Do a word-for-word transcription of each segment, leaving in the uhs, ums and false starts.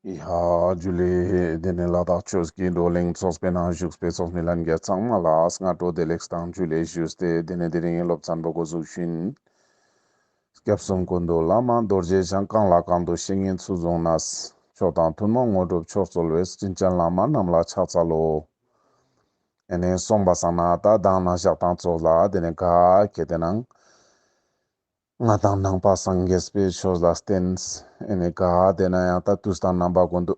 ཡ་ཇུ་ལེ། དེ་ནས་ལ་དྭགས་ཆོས་ཀྱི་བགྲོ་གླེང་ཚོགས་པའི་ནང་བཞུགས་པའི་ཚོགས་མི་ལྷན་རྒྱས་ཚང་མ་ལ་སྔ་དྲོ་བདེ་ལེགས་དང་ཇུ་ལེ་ཞུས་ཏེ། དེ་ནས་དེ་རིང་སློབ་ཚན་པོ་འགོ་འཛུགས་ཤིན། སྐྱབས་གསུམ་ཀུན་འདུས་བླ་མ་རྡོ་རྗེ་འཆང་། གང་ལ་གང་འདུལ་བཤེས་གཉེན་ཚུལ་བཟུང་ནས། མཆོག་དང་ཐུན་མོང་དངོས་གྲུབ་མཆོག་སྩོལ་བའི། དྲིན་ཅན་བླ་མ་རྣམས་ལ་ཕྱག་འཚལ་ལོ། ཨེ་ནས་སོང་པ་སང་ན་ད་མདང་ནང་ཞག་དང་ཚོགས་ལ་དེ་ནས་ག་ཁེ་ཏེ་ནང་ང་དང་ནང་པ་སངས་རྒྱས་པའི་ཆོས་ལ་བརྟེན། ཨེ་ནས་ག་དེ་ན་ཡང་ད་དུས་དང་རྣམ་པ་ཀུན་ཏུ་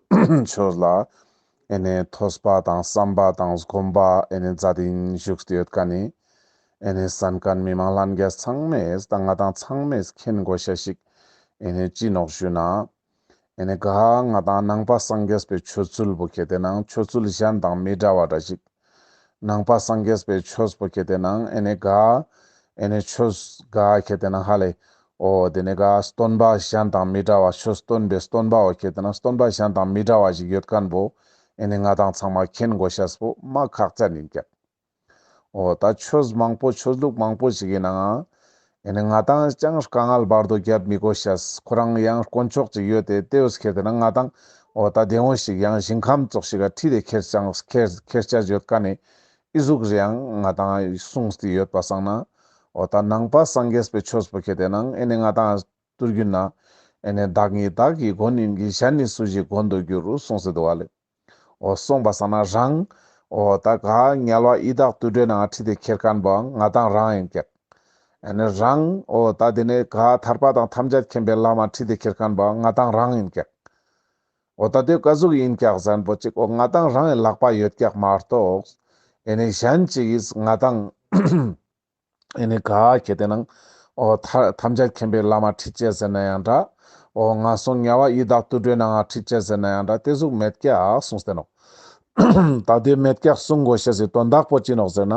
ཆོས་ལ་ཨེ་ནས་ཐོས་པ་དང་བསམ་པ་དང་སྒོམ་པ་ཨེ་ནས་མཛད་དེ་བཞུགས་ཏེ་ཡོད་མཁན་ནི་ཨེ་ནས་གསན་མཁན་མི་མང་ལྷན་རྒྱས་ཚང་མས་ད་ང་དང་ཚང་མས་མཁྱེན་དགོས་ཤེས་ཤིག་ཨེ་ནས་ཅི་ནོག་ཞུ་ན། ཨེ་ནས་ག་ང་དང་ནང་པ་སངས་རྒྱས་པའི་ཆོས་ཚུལ་བོ་ཁེ་ཏེ་ནང་ཆོས་ཚུལ་གཞན་དང་མི་འདྲ་བ་འདྲ་ཞིག་ནང་པ་སངས་རྒྱས་པའི་ཆོས་པོ་ཁེ་ཏེ་ནང་ཨེ་ནས་ག་ཨེ་ནས་ཆོས་ག་ཁེ་ཏེ་ནང་ཧ་ལེ། འོ་དེ་ནས་ག་སྟོན་པ་གཞན་དང་མི་འདྲ་བ་ཆོས་སྟོན་པའི་སྟོན་པ་བོ་ཁེ་ཏེ་ནང་སྟོན་པ་གཞན་དང་མི་འདྲ་བ་ཞིག་ཡོད་མཁན་བོ་ཨེ་ནས་ང་དང་ཚང་མ་མཁྱེན་དགོས་ཤེས་པོ་མ་ཁག་ཅན་ཡིན་ཀྱག་འོ་ད་ཆོས་མང་པོ་ཆོས་ལུགས་མང་པོ་ཞིག་གི་ནང་ཨེ་ནས་ང་དང་ཅང་དཀའ་ངལ་བར་དོ་རྒྱབ་མི་དགོས་ཤེས། ཁོ་རང་ཡང་དཀོན་མཆོག་ཅིག་ཡོད་དེ་དེ་བོ་ཁེ་ཏེ་ནང་ང་དང་འོ་ད་དེ་འོ་ཞིག་ཡང་ཞིང་ཁམས་ཙོགས་ཤིག་ག་ཁྲིད་དེ་ཁྱེར་ཅང་ཁྱེར་ཁྱེར་ཅེས་ཡོད་མཁན་ནི་ཨི་ཟུག་རེ་ཡང་ང་དང་གསུངས་ཏེ་ཡོད་པ་སང་ན། འོ་ད་ནང་པ་སངས་རྒྱས་པའི་ཆོས་པོ་ཁེ་ཏེ་ནང་ཨེ་ནས་ང་དང་ཐུར་རྒྱུད་ན་ཨེ་ནས་བདག་ཉིད་བདག་གི་མགོན་ཡིན་གྱི། གཞན་ནི་སུ་ཞིག་མགོན་དུ་འགྱུར་གསུངས་ཏེ་འདུག་བ་ལེ། འོ་སོང་པ་སང་ན་རང་འོ་ད་ག་དམྱལ་བ་ཡི་དྭགས་དུད་འགྲོའི་ནང་ཁྲིད་དེ་ཁྱེར་མཁན་བོའང་ང་དང་རང་ཡིན་ཀྱག་ཨེ་ནས་རང་འོ་ད་དེ་ནས་ག་ཐར་པ་དང་ཐམས་ཅད་མཁྱེན་པའི་ལམ་ཁྲིད་དེ་ཁྱེར་མཁན་བོའང་ང་དང་རང་ཡིན་ཀྱག་འོ་ད་དེ་ག་ཟུག་ཡིན་ཀྱག་ཟེར་ན་པོ་ཅིག་འོ་ང་དང་རང་ཡི་ལག་པ་ཡོད་ཀྱག་མ་གཏོགས་ཨེ་ནས་གཞན་ཅིག་གིས་ང་དང་ཨེ་ནས་ག་ཁེ་ཏེ་ནང་འོ་ཐ་ཐམས་ཅད་མཁྱེན་པའི་ལམ་ཁྲིད་ཅེས་ཟེར་ན་ཡང་འདྲ། འོ་ངན་སོང་དམྱལ་བ་ཡི་དྭགས་དུད་འགྲོའི་ནང་ཁྲིད་ཅེས་ཟེར་ན་ཡང་འདྲ། དེ་ཟུག་མེད་ཀྱག་གསུངས་ཏེ་ནོག་ད་དེ་མེད་ཀྱག་གསུང་དགོས་ཤེས་སི་དོན་དག་པོ་ཅི་ནོག་ཟེར་ན།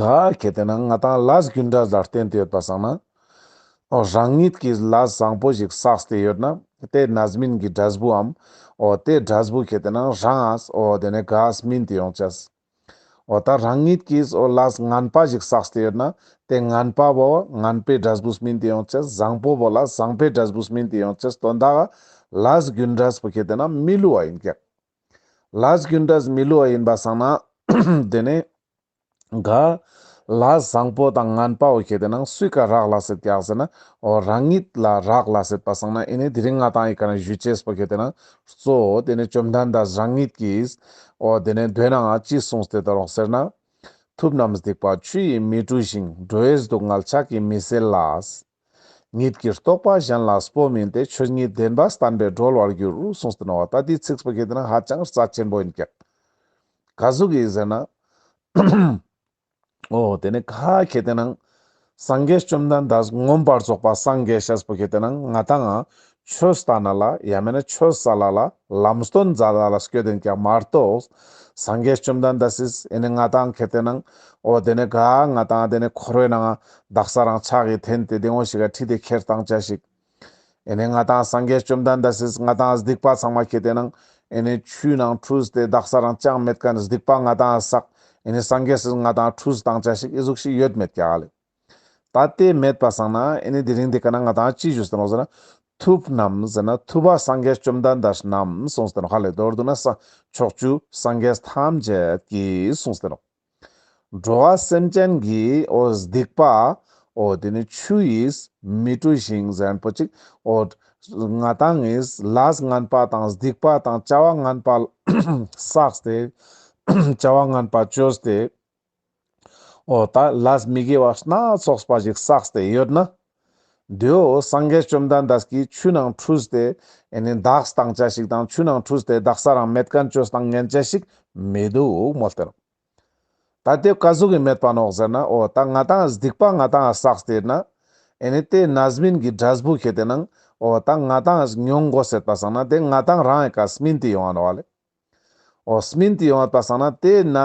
ག་ཁེ་ཏེ་ནང་ང་དང་ལས་རྒྱུ་འབྲས་ལ་བརྟེན་ཏེ་ཡོད་པ་སང་ན། འོ་རང་ཉིད་ཀྱིས་ལས་བཟང་པོ་ཞིག་བསགས་ཏེ་ཡོད་ན་དེ་རྣམ་སྨིན་གྱི་འབྲས་བུའམ། འོ་དེ་འབྲས་བུ་ཁེ་ཏེ་ནང་རང་ཨ་འོ་དེ་ནས་ག་སྨིན་ཏེ་ཡོང་ཅེས། འོ་ད་རང་ཉིད་ཀྱིས་འོ་ལས་ངན་པ་ཞིག་བསགས་ཏེ་ཡོད་ན་དེ་ངན་པ་བོ་ངན་པའི་འབྲས་བུ་སྨིན་ཏེ་ཡོང་ཅེས། བཟང་པོ་བོ་ལ་བཟང་པའི་འབྲས་བུ་སྨིན་ཏེ་ཡོང་ཅེས། དོན་དག་ལས་རྒྱུ་འབྲས་པོ་ཁེ་ཏེ་ནང་མི་བསླུ་བ་ཡིན་ཀྱག་ལས་རྒྱུ་འབྲས་མི་བསླུ་བ་ཡིན་པ་སང་ན་དེ་ནས་ག་ལས་བཟང་པོ་དང་ངན་པ་བོ་ཁེ་ཏེ་ནང་སུའི་ཀ་རག་ལས་སེད་ཀྱག་ཟེར་ན། འོ་རང་ཉིད་ལ་རག་ལས་སེད་པ་སང་ན་ཨེ་ནས་དེ་རིང་ང་དང་ཡི་ཀ་ནས་ཞུ་ཅེས་པོ་ཁེ་ཏེ་ནང་གཙོ་བོ་དེ་ནས་བཅོམ་ལྡན་འདས་རང་ཉིད་ཀྱིས་འོ་དེ་ནས་མདོའི་ནང་ང་ཅི་གསུངས་ཏེ་ད་རུང་ཟེར་ན། ཐུབ་རྣམས་སྡིག་པ་ཆུ་ཡིས་མི་འཁྲུ་ཞིང་། འགྲོ་བའི་སྡུག་བསྔལ་ཕྱག་གིས་མི་སེལ་ལ། ཉིད་ཀྱི་རྟོགས་པ་གཞན་ལ་སྤོ་མིན་ཏེ། ཆོས་ཉིད་བདེན་པ་བསྟན་པས་གྲོལ་བར་འགྱུར་གསུངས་ཏེ་ནོག་ད་དེ་ཚིགས་པོ་ཁེ་ཏེ་ནང་ཧ་ཅང་རྩ་ཆེན་པོ་ཡིན་ཀྱག་ག་ཟུག་ཡིན་ཟེར་ན། འོ་དེ་ནས་ག་ཁེ་ཏེ་ནང་སངས་རྒྱས་བཅོམ་ལྡན་འདས་མངོན་པར་རྫོགས་པ་སངས་རྒྱས་ཤེས་པོ་ཁེ་ཏེ་ནང་ང་དང་ང་ཆོས་བསྟན་ན་ལ་ཡང་མེད་ན་ཆོས་སལ་ལ་ལམ་སྟོན་མཛད་ལ་ལ་སྐྱོད་དེན་ཀྱག་མ་གཏོགས། སངས་རྒྱས་བཅོམ་ལྡན་འདས་སིས་ཨེ་ནས་ང་དང་ཁེ་ཏེ་ནང་འོ་དེ་ནས་ག་ང་དང་དེ་ནས་འཁོར་བའི་ནང་དག་ས་རང་ཕྱག་གི་འཐེན་ཏེ་དེ་འོ་ཞིག་ག་ཁྲིད་དེ་ཁྱེར་བཏང་ཅེས་ཤིག་ཨེ་ནས་ང་དང་སངས་རྒྱས་བཅོམ་ལྡན་འདས་སིས་ང་དང་སྡིག་པ་ཚང་མ་ཁེ་ཏེ་ནང་ཨེ་ནས་ཆུའི་ནང་འཁྲུས་ཏེ་དག་ས་རང་ཅང་མེད་མཁན་སྡིག་པ་ང་དང་བསགས། ཨེ་ནས་སངས་རྒྱས་སིས་ང་དང་འཁྲུས་བཏང་ཅེས་ཤིག་ཨི་ཟུག་ཤིག་ཡོད་མེད་ཀྱག་ལེ། ད་དེ་མེད་པ་སང་ན་ཨེ་ནས་དེ་རིང་འདི་ཀ་ན་ང་དང་ཅི་ཞུས་ཏེ་ནོག་ཟེར་ན། ཐུབ་རྣམས་ཟེར་ན་ཐུབ་པ་སངས་རྒྱས་བཅོམ་ལྡན་འདས་རྣམས་གསུངས་ཏེ་ནོག་ཧ་ལེ། མདོར་བསྡུ་ན་ས་ཕྱོགས་བཅུ་སངས་རྒྱས་ཐམས་ཅད་ཀྱིས་གསུངས་ཏེ་ནོག་འགྲོ་བ་སེམས་ཅན་གྱི་འོ་སྡིག་པ་འོ་དེ་ནི་ཆུ་ཡིས་མི་འཁྲུ་ཞིང་ཟེར་མཁན་པོ་ཅིག་འོ་ང་དང་ངིས་ལས་ངན་པ་དང་སྡིག་པ་དང་བྱ་བ་ངན་པ་བསགས་ཏེ་བྱ་བ་ངན་པ་བཅོས་ཏེ་འོ་ད་ལས་མི་དགེ་བ་སྣ་ཚོགས་པ་ཞིག་བསགས་ཏེ་ཡོད་ན། དེའོ་སངས་རྒྱས་བཅོམ་ལྡན་འདས་ཀྱིས་ཆུ་ནང་འཁྲུས་ཏེ་ཨེ་ནི་དག་བཏང་ཅེས་ཤིག་དང་ཆུ་ནང་འཁྲུས་ཏེ་དག་ས་རང་མེད་མཁན་བཅོས་བཏང་ཉན་ཅེས་ཤིག་མི་འདུག་མོལ་ཏེ་ནོག་ད་དེ་ཀ་ཟུག་གི་མེད་པ་ནོག་ཟེར་ན། འོ་ད་ང་དང་སྡིག་པ་ང་དང་བསགས་ཏེ་ན་ཨེ་ནི་དེ་རྣམ་སྨིན་གྱི་འབྲས་བུ་ཁེ་ཏེ་ནང་འོ་ད་ང་དང་མྱོང་དགོས་ཟེར་པ་སང་ན་དེ་ང་དང་རང་ཡི་ཀ་སྨིན་ཏེ་ཡོང་ང་ནོག་ལེ། འོ་སྨིན་ཏེ་ཡོང་བ་པ་སང་ན་དེ་ན་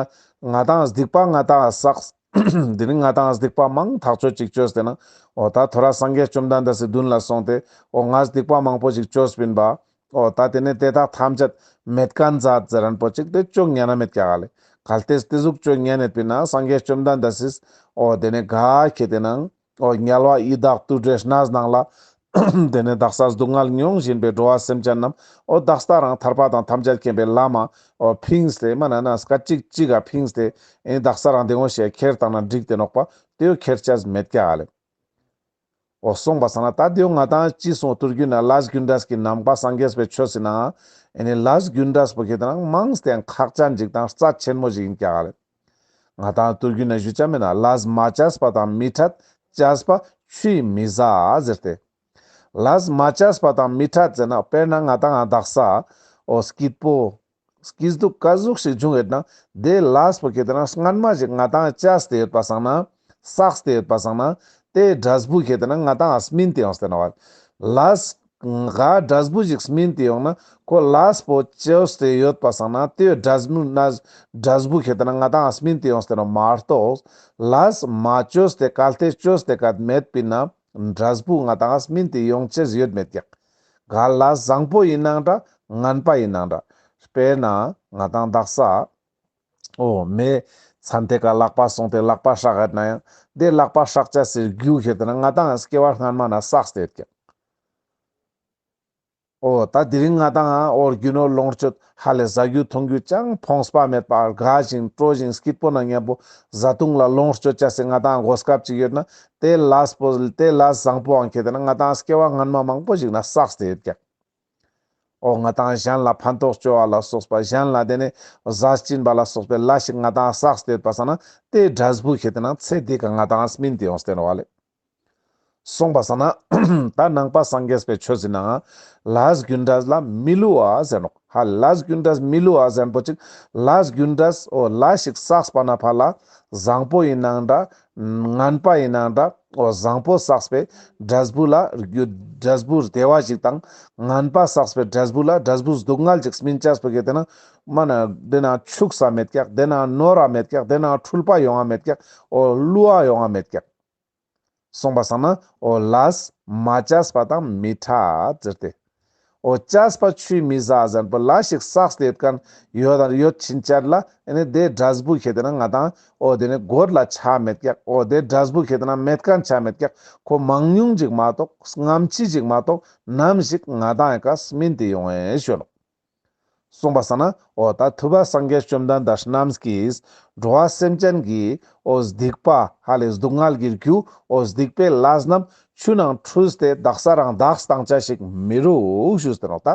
ང་དང་སྡིག་པ་ང་དང་བསགས། དེ་ནི་ང་དང་སྡིག་པ་མང་ཐག་ཆོད་ཅིག་བཅོས་ཏེ་ན། འོ་ད་ཐོ་རས་སངས་རྒྱས་བཅོམ་ལྡན་འདས་སི་མདུན་ལ་སོང་སྟེ་འོ་ང་སྡིག་པ་མང་པོ་ཞིག་བཅོས་པིན་པ། འོ་ད་དེ་ནི་དེ་དག་ཐམས་ཅད་མེད་མཁན་མཛད་ཟེར་མཁན་པོ་ཅིག་དེ་བཅོ་ཉན་ན་མེད་ཀྱག་ལེ། གལ་ཏེ་དེ་ཟུག་བཅོ་ཉན་ཡོད་པིན་ན་སངས་རྒྱས་བཅོམ་ལྡན་འདས་སིས་འོ་དེ་ནི་ག་ཁེ་ཏེ་ནང་འོ་དམྱལ་བ་ཡི་དྭགས་དུད་འགྲོའི་གནས་ནང་ལ་ དེ་ནས་དག་ས་སྡུག་བསྔལ་མྱོང་བཞིན་པའི་འགྲོ་བ་སེམས་ཅན་རྣམས་འོ་དག་ས་རང་ཐར་པ་དང་ཐམས་ཅད་མཁྱེན་པའི་ལམ་མ་འོ་ཕིངས་ཏེ་མ་ན་ན་སྐད་ཅིག་གཅིག་ག་ཕིངས་ཏེ་ཨེ་དག་ས་རང་དེ་ངོ་ཤེས་ཁྱེར་བཏང་ན་འགྲིག་སྟེ་ནོག་པ་དེ་ཡོ་ཁྱེར་ཅས་མེད་ཀྱག་ལེ། འོ་སོང་པ་སང་ན་ད་དེའོ་ང་ཏང་ཅི་སོང་དུས་རྒྱུན་ན་ལས་རྒྱུ་འབྲས་ཀྱི་ནང་པ་སངས་རྒྱས་པའི་ཆོས་སི་ནང་ཨེ་ནི་ལས་རྒྱུ་འབྲས་པོ་ཁྱེད་དེ་ན་མང་སྟེ་ཁག་ཅན་ཅིག་དང་རྩ་ཆེན་མོ་ཞིག་ཡིན་ཀྱག་ལེ། ང་ཏང་དུས་རྒྱུན་ན་ཞུ་ཆ་མེད་ན་ལས་མ་བྱས་པ་དང་མི་འཕྲད། བྱས་པ་ཆུས་མི་ཟ་ཟེར་ཏེ། ལས་མ་བྱས་པ་དང་མི་འཕྲད་ཟེར་ན་དཔེར་ན་ང་ཏང་ང་དག་ས་འོ་སྐྱིད་པོ། སྐྱིད་སྡུག་ག་ཟུག་ཞིག་བྱུང་ཡོད་ན་དེ་ལས་པོ་ཁྱེད་དེ་ན་སྔན་མ་ཞིག་ང་ཏང་བྱས་ཏེ་ཡོད་པ་སང་ན་བསགས་ཏེ་ཡོད་པ་སང་ན་དེ་འབྲས་བུ་ཁྱེད་དེ་ན་ང་ཏང་ང་སྨིན་ཏེ་ཡོང་སྟེ་ན་བ། ལས་ག་འབྲས་བུ་ཞིག་སྨིན་ཏེ་ཡོང་ན་ཁོ་ལས་པོ་བཅོས་ཏེ་ཡོད་པ་སང་ན་དེ་འབྲས་བུ་ན་འབྲས་བུ་ཁྱེད་དེ་ན་ང་ཏང་ང་སྨིན་ཏེ་ཡོང་སྟེ་ན་མ་གཏོགས་ལས་མ་བཅོས་ཏེ་གལ་ཏེ་བཅོས་ཏེ་གལ་མེད་པིན་ན་འབྲས་བུ་ང་ཏང་ང་སྨིན་ཏེ་ཡོང་ཅེས་ཡོད་མེད་ཀྱག་ག་ལས་བཟང་པོ་ཡིན་ནང་འདྲ་ངན་པ་ཡིན་ནང་འདྲ། དཔེར་ན་ང་ཏང་དག་ས་འོ་མེ་ཚན་ཏེ་ཀ་ལག་པ་སོང་སྟེ་ལག་པ་སྲག་ཡོད་ན་ཡང་དེ་ལག་པ་སྲག་ཅེས་སི་རྒྱུ་ཁྱེད་དེ་ན་ང་ཏང་སྐྱེ་བ་སྔན་མ་ན་བསགས་ཏེ་ཡོད་ཀྱག་འོ་ད་དེ་རིང་ང་ཏང་འོ་རྒྱུ་ནོར་ལོངས་སྤྱོད་ཧ་ལས་ཟ་རྒྱུ་འཐུང་རྒྱུ་ཅང་ཕོངས་པ་མེད་པ་དགའ་ཞིང་སྤྲོ་ཞིང་སྐྱིད་པོ་ན་མཉམ་པོ་བཟའ་བཏུང་ལ་ལོངས་སྤྱོད་ཅེས་སི་ང་ཏང་གོ་སྐབས་ཅིག་ཡོད་ན་དེ་ལས་པོ་དེ་ལས་བཟང་པོའང་ཁྱེད་དེ་ན་ང་ཏང་སྐྱེ་བ་སྔན་མ་མང་པོ་ཞིག་ན་བསགས་ཏེ་ཡོད་ཀྱག་འོ་ང་ཏང་གཞན་ལ་ཕན་ཐོགས་བཅོ་བ་ལ་སོགས་པ་གཞན་ལ་དེ་ནས་ཟས་སྦྱིན་པ་ལ་སོགས་པའི་ལས་ཤིག་ང་ཏང་བསགས་ཏེ་ཡོད་པ་སང་ན་དེ་འབྲས་བུ་ཁྱེད་དེ་ན་ཚེ་འདི་ཀ་ང་ཏང་སྨིན་ཏེ་ཡོང་སྟེ་ནོག་ལེ། སོང་པ་སང་ན་ད་ནང་པ་སངས་རྒྱས་པའི་ཆོས་སི་ནང་ལས་རྒྱུ་འབྲས་ལ་མི་བསླུ་བ་ཟེར་ནོག་ཧ་ལས་རྒྱུ་འབྲས་མི་བསླུ་བ་ཟེར་པོ་ཅིག་ལས་རྒྱུ་འབྲས་འོ་ལས་ཤིག་བསགས་པ་ན་ཕ་ལ་བཟང་པོ་ཡིན་ནང་འདྲ་ངན་པ་ཡིན་ནང་འདྲ། འོ་བཟང་པོ་བསགས་པའི་འབྲས་བུ་ལ་རྒྱུ་འབྲས་བུ་བདེ་བ་ཞིག་དང་ངན་པ་བསགས་པའི་འབྲས་བུ་ལ་འབྲས་བུ་སྡུག་བསྔལ་ཅིག་སྨིན་ཅེས་པོ་ཁྱེད་དེ་ན་མ་ན་དེ་ན་ཆུག་ས་མེད་ཀྱག་དེ་ན་ནོར་ར་མེད་ཀྱག་དེ་ན་འཁྲུལ་པ་ཡོང་བ་མེད་ཀྱག་འོ་བསླུ་བ་ཡོང་བ་མེད་ཀྱག་སོང་པ་སང་ན་འོ་ལས་མ་བྱས་པ་དང་མི་འཕྲད་ཟེར་ཏེ། འོ་བྱས་པ་ཆུས་མི་ཟ་ཟེར་པོ་ལས་ཤིག་བསགས་ཏེ་ཡོད་མཁན་ཡོད་ཡོད་ཕྱིན་ཆད་ལ་ཨེ་ནི་དེ་འབྲས་བུ་ཁྱེད་དེ་ན་ང་ཏང་འོ་དེ་ནི་དགོས་ལ་ཆ་མེད་ཀྱག་འོ་དེ་འབྲས་བུ་ཁྱེད་དེ་ན་མེད་མཁན་ཆ་མེད་ཀྱག་ཁོ་མང་ཉུང་ཅིག་མ་གཏོགས་སྔ་ཕྱི་ཅིག་མ་གཏོགས་ནམ་ཞིག་ང་ཏང་ཡི་ཀ་སྨིན་ཏེ་ཡོང་ངེས་ཞུ་ནོག་སོང་པ་སང་ན་འོ་ད་ཐུབ་པ་སངས་རྒྱས་བཅོམ་ལྡན་འདས་རྣམས་ཀྱིས་འགྲོ་བ་སེམས་ཅན་གྱི་འོ་སྡིག་པ་ཧ་ལས་སྡུག་བསྔལ་གྱི་རྒྱུ་འོ་སྡིག་པའི་ལས་རྣམས་ཆུ་ནང་འཁྲུལ་ཏེ་དག་ས་རང་དག་བཏང་ཅེས་ཤིག་མི་རུག་ཞུས་ཏེ་ནོག་ད་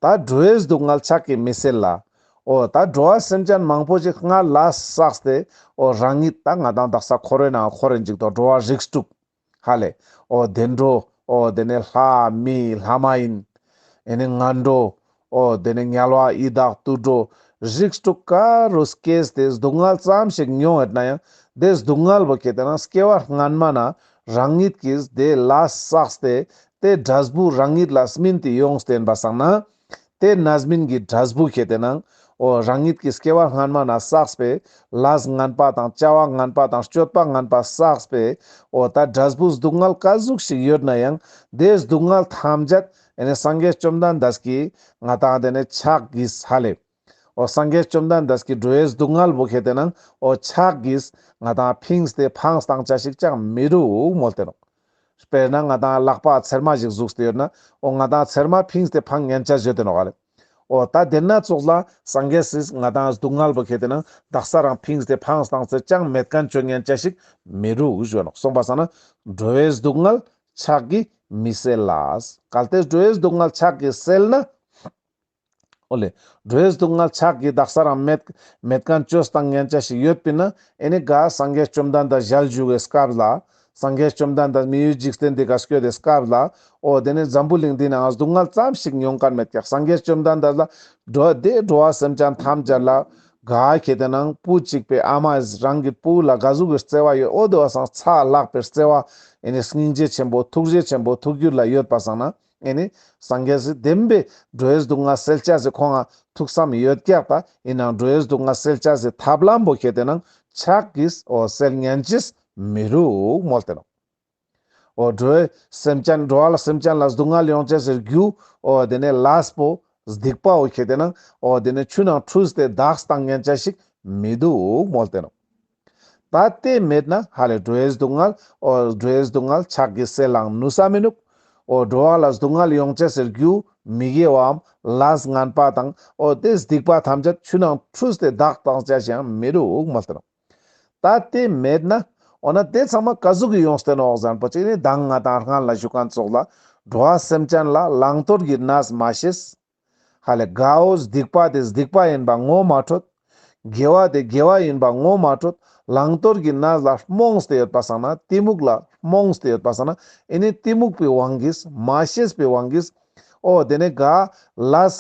ད་འགྲོ་བའི་སྡུག་བསྔལ་ཕྱག་གིས་མི་སེལ་ལ། འོ་ད་འགྲོ་བ་སེམས་ཅན་མང་པོ་ཞིག་སྔར་ལས་བསགས་ཏེ་འོ་རང་ཉིད་ད་ང་ཏང་དག་ས་འཁོར་བའི་ནང་འཁོར་རིན་ཅིག་ཏོ་འགྲོ་བ་རིགས་དྲུག་ཧ་ལས། འོ་བདེ་འགྲོ། འོ་དེ་ནས་ལྷ་མི་ལྷ་མ་ཡིན། ཨེ་ནི་ངན་འགྲོ། འོ་དེ་ནས་དམྱལ་བ་ཡི་དྭགས་དུད་འགྲོ། རིགས་དྲུག་ཀ་རུ་སྐྱེས་ཏེ་སྡུག་བསྔལ་ཙམ་ཞིག་མྱོང་ཡོད་ན་ཡང་དེ་སྡུག་བསྔལ་བོ་ཁྱེད་དེ་ན་སྐྱེ་བ་སྔན་མ་ན་རང་ཉིད་ཀྱིས་དེ་ལས་བསགས་ཏེ་དེ་འབྲས་བུ་རང་ཉིད་ལ་སྨིན་ཏེ་ཡོང་སྟེ་ཡིན་པ་སང་ན། དེ་རྣམ་སྨིན་གྱི་འབྲས་བུ་ཁྱེད་དེ་ནང་འོ་རང་ཉིད་ཀྱི་སྐྱེ་བ་སྔན་མ་ན་བསགས་པའི་ལས་ངན་པ་དང་བྱ་བ་ངན་པ་དང་སྤྱོད་པ་ངན་པ་བསགས་པའི་འོ་ད་འབྲས་བུ་སྡུག་བསྔལ་ག་ཟུག་ཞིག་ཡོད་ན་ཡང་དེ་སྡུག་བསྔལ་ཐམས་ཅད་ཨེ་ནི་སངས་རྒྱས་བཅོམ་ལྡན་འདས་ཀྱིས་ང་ཏང་དེ་ནས་ཕྱག་གིས་ཧ་ལས། འོ་སངས་རྒྱས་བཅོམ་ལྡན་འདས་ཀྱིས་འགྲོ་བའི་སྡུག་བསྔལ་བོ་ཁྱེད་དེ་ནང་འོ་ཕྱག་གིས་ང་ཏང་ཕིངས་ཏེ་འཕངས་བཏང་ཅེས་ཤིག་ཅང་མི་རུག་མོལ་ཏེ་ནོག་དཔེར་ན་ང་ཏང་ལག་པ་ཚེར་མ་ཞིག་ཟུགས་ཏེ་ཡོད་ན་འོ་ང་ཏང་ཚེར་མ་ཕིངས་ཏེ་འཕང་ཉན་ཅེས་ཡོད་དེ་ནོག་ལེ། འོ་ད་དེ་ན་ཙོགས་ལ་སངས་རྒྱས་སི་ང་ཏང་སྡུག་བསྔལ་བོ་ཁྱེད་དེ་ནང་དག་ས་རང་ཕིངས་ཏེ་འཕངས་བཏང་ཅེས་ཅང་མེད་མཁན་བཅོ་ཉན་ཅེས་ཤིག་མི་རུག་ཞུ་ནོག་སོང་པ་སང་ན་འགྲོ་བའི་སྡུག་བསྔལ་ཕྱག་གིས་མི་སེལ་ལ། གལ་ཏེ་འགྲོ་བའི་སྡུག་བསྔལ་ཕྱག་གིས་སེལ་ན། འོ་ལེ། འགྲོ་བའི་སྡུག་བསྔལ་ཕྱག་གིས་དག་ས་རང་མེད་མེད་མཁན་བཅོས་བཏང་ཉན་ཅེས་ཤིག་ཡོད་པིན་ན་ཨེ་ནི་ག་སངས་རྒྱས་བཅོམ་ལྡན་འདས་ཞལ་བཞུགས་པའི་སྐབས་ལ་སངས་རྒྱས་བཅོམ་ལྡན་འདས་མི་ཡུལ་འཇིག་རྟེན་འདི་ཀ་སྐྱོད་དེ་སྐབས་ལ་འོ་དེ་ནི་འཛམ་བུ་གླིང་འདི་ནང་སྡུག་བསྔལ་ཙམ་ཞིག་མྱོང་མཁན་མེད་ཀྱག་སངས་རྒྱས་བཅོམ་ལྡན་འདས་ལ་འགྲོ་དེ་འགྲོ་བ་སེམས་ཅན་ཐམས་ཅད་ལ་ག་ཁྱེད་དེ་ནང་བུ་གཅིག་པའི་ཨ་མ་རང་གི་བུ་ལ་ག་ཟུག་གི་བརྩེ་བ་ཡོད་འོ་དེ་བ་སང་ཚ་ལྷག་པའི་བརྩེ་བ་ཨེ་ནི་སྙིང་རྗེ་ཆེན་པོ་ཐུགས་རྗེ་ཆེན་པོ་ཐུགས་རྒྱུད་ལ་ཡོད་པ་སང་ན། ཨེ་ནི་སངས་རྒྱས་སི་བདེན་པའི་འགྲོ་བའི་སྡུག་བསྔལ་སེལ་ཅེས་སི་ཁོང་ང་ཐུགས་བསམ་ཡོད་ཀྱག་ད་ཡིན་ནའང་འགྲོ་བའི་སྡུག་བསྔལ་སེལ་ཅེས་སི་ཐབས་ལམ་བོ་ཁྱེད་དེ་ནང་ཕྱག་གིས་འོ་སེལ་ཉན་ཅེས་མི་རུག་མོལ་ཏེ་ནོག་འོ་འགྲོ་བའི་སེམས་ཅན་འགྲོ་བ་ལ་སེམས་ཅན་ལ་སྡུག་བསྔལ་ཡོང་ཅེས་སི་རྒྱུ་འོ་དེ་ནས་ལས་པོ་སྡིག་པ་བོ་ཁྱེད་དེ་ནང་འོ་དེ་ནས་ཆུ་ནང་འཁྲུལ་ཏེ་དག་བཏང་ཉན་ཅེས་ཤིག་མི་འདུག་མོལ་ཏེ་ནོག་ད་དེ་མེད་ན་ཧ་ལེ་འགྲོ་བའི་སྡུག་བསྔལ། འོ་འགྲོ་བའི་སྡུག་བསྔལ་ཕྱག་གིས་སེལ་ལང་ནུས་ས་མི་ནུག། འོ་འགྲོ་བ་ལ་སྡུག་བསྔལ་ཡོང་ཅེས་སི་རྒྱུ་མི་དགེ་བའམ་ལས་ངན་པ་དང་འོ་དེ་སྡིག་པ་ཐམས་ཅད་ཆུ་ནང་འཁྲུས་ཏེ་དག་བཏང་ཅེས་ཤིག་ཡང་མི་རུག་མོལ་ཏེ་ནོག། ད་དེ་མེད་ན་འོ་ན་དེ་ཚང་མ་ག་ཟུག་གི་ཡོངས་ཏེ་ནོག་ཟེར་ན་པོ་ཅིག་ནི་མདང་ང་དང་སྔན་ལ་ཞུ་མཁན་ཙོགས་ལ་འགྲོ་བ་སེམས་ཅན་ལ་བླང་དོར་གྱི་གནས་མ་ཤེས། ཧ་ལེ་དགའ་བོ་སྡིག་པ་དེ་སྡིག་པ་ཡིན་པ་ངོ་མ་འཕྲོད། དགེ་བ་དེ་དགེ་བ་ཡིན་པ་ངོ་མ་འཕྲོད། བླང་དོར་གྱི་གནས་ལ་རྨོངས་ཏེ་ཡོད་པ་སང་ན་གཏི་མུག་ལ་རྨོངས་ཏེ་ཡོད་པ་སང་ན་ཨེ་ནི་གཏི་མུག་པའི་དབང་གིས་མ་ཤེས་པའི་དབང་གིས་འོ་དེ་ནི་ག་ལས་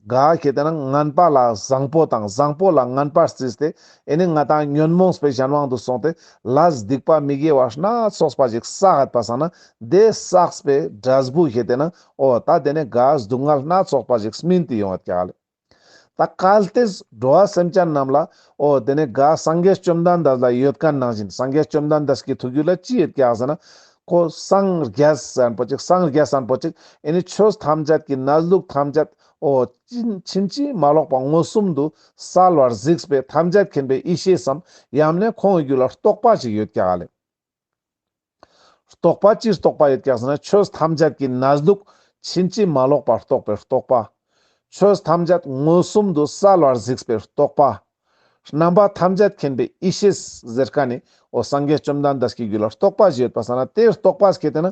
ག་ཁེ་ཏེ་ན་ངན་པ་ལ་བཟང་པོ་དང་བཟང་པོ་ལ་ངན་པ་རྩིས་ཏེ་ཨེ་ནི་ང་དང་ཉོན་མོངས་པའི་གཞན་དབང་དུ་སོང་སྟེ་ལས་སྡིག་པ་མི་དགེ་བ་སྣ་ཚོགས་པ་ཞིག་བསགས་ཡོད་པ་སང་ན་དེ་བསགས་པའི་འབྲས་བུ་ཁེ་ཏེ་ན་འོ་ད་དེ་ནི་ག་སྡུག་བསྔལ་སྣ་ཚོགས་པ་ཞིག་སྨིན་ཏེ་ཡོང་ཡོད་ཀྱག་ལེ། ད་གལ་ཏེ་འགྲོ་བ་སེམས་ཅན་རྣམས་ལ་འོ་དེ་ནི་ག་སངས་རྒྱས་བཅོམ་ལྡན་འདས་ལ་ཡོད་མཁན་ནང་བཞིན་སངས་རྒྱས་བཅོམ་ལྡན་འདས་ཀྱི་ཐུགས་རྒྱུད་ལ་ཅི་ཡོད་ཀྱག་ཟེར་ན་ཁོ་སངས་རྒྱས་ཟེར་མཁན་པོ་ཅིག་སངས་རྒྱས་ཟེར་མཁན་པོ་ཅིག་ཨེ་ནི་ཆོས་ཐམས་ཅད་ཀྱི་གནས་ལུགས་ཐམས་ཅད་འོ་ཕྱིན་ཕྱིན་ཅི་མ་ལོག་པ་མངོན་སུམ་དུ་གསལ་བར་གཟིགས་པའི་ཐམས་ཅད་མཁྱེན་པའི་ཡེ་ཤེས་སམ་ཡང་ན་ཁོང་གི་རྒྱུད་ལ་རྟོགས་པ་ཞིག་ཡོད་ཀྱག་ལེ། རྟོགས་པ་ཅི་རྟོགས་པ་ཡོད་ཀྱག་ཟེར་ན་ཆོས་ཐམས་ཅད་ཀྱི་གནས་ལུགས་ཕྱིན་ཅི་མ་ལོག་པར་རྟོགས་པའི་རྟོགས་པ། ཆོས་ཐམས་ཅད་མངོན་སུམ་དུ་གསལ་བར་གཟིགས་པའི་རྟོགས་པ། རྣམ་པ་ཐམས་ཅད་མཁྱེན་པའི་ཡེ་ཤེས་ཟེར་མཁན་ནི་འོ་སངས་རྒྱས་བཅོམ་ལྡན་འདས་ཀྱི་རྒྱུད་ལ་རྟོགས་པ་ཞིག་ཡོད་པ་སང་ན་དེ་རྟོགས་པ་ཁེ་ཏེ་ན་